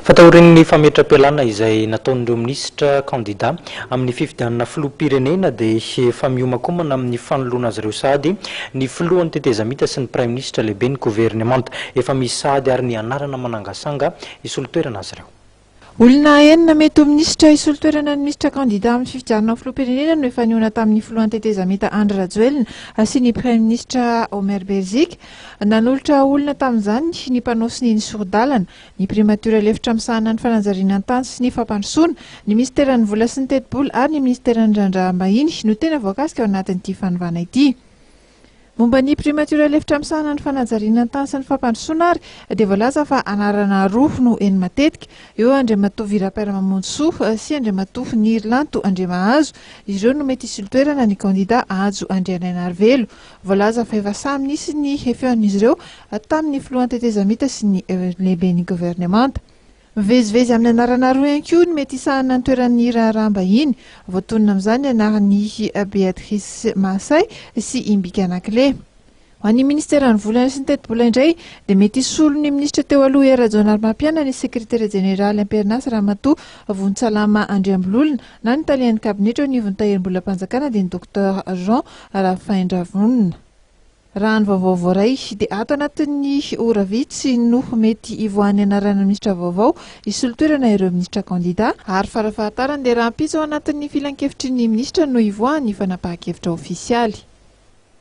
Fa taorian'ny fametram-pialana izay nataon'ireo minisitra kandida amin'ny fifidianana filoham-pirenena dia efa miomankomana amin'ny fanoloana azy ireo sahady ny filohan'ny tetezamita sy ny praiminisitra lehiben'ny governemanta. Efa misy sahady ary ny anarana manangasanga hisolo toerana azy ireo. Olona enina mety ho minisitra hisolo toerana ny minisitra kandida amin'ny fifidianana ho filoham-pirenena no efa nihaona tamin'ny filohan'ny tetezamita Andry Rajoelina sy ny praiminisitra Omer Beriziky. Nanolotra olona tamin'izany ny mpanao sonia ny sori-dalana, ny Primatiora lefitra misahana ny fanajariana ny tany sy ny fampandrosoana, ny minisiteran'ny vola sy ny tetibola ary ny minisiteran'ny raharaham-bahiny no tena voakasika ao anatin'ity fanovana ity. Momba ny Primatiora lefitra misahana ny fanajariana ny tany sy ny fampandrosoana ary dia voalaza fa anarana roa no heno matetika, eo Andriamatoa Virapera Mamonjisoa sy Andriamatoa Nirlanto Andriamahazo, ireo no mety hisolo toerana ny kandida Hajo Andrianainarivelo. Voalaza fa efa samy nisy ny feon'izy ireo tamin'ny filohan'ny tetezamita sy ny lehiben'ny governemanta. Mivezivezy amin'ny anarana roa ihany koa ny mety hisahana ny toeran'ny raharaham-bahiny. Voatonona amin'izany ny anaran'i Béatrice Mahasahy sy Imbiki Anaclet. Ho an'ny minisiteran'ny vola sy ny tetibola indray dia mety hisolo ny minisitra teo aloha Hery Rajaonarimampianina ny sekretera jeneraly am-perinasa Ramatoa Vonintsalama Andriambololona na ny talehan'ny kabinetra eo anivon'ny tahirim-bolam-panjakana dia ny Docteur Jean Rafaindravonona. Raha ny vaovao voaray dia ato anatin'ny ora vitsy no mety hivoahan'ny anarana minisitra vaovao hisolo toerana ireo minisitra kandida, ary farafahatarany dia rahampitso ao anatin'ny filankevitry ny minisitra no hivoahan'ny fanapahan-kevitra ofisialy.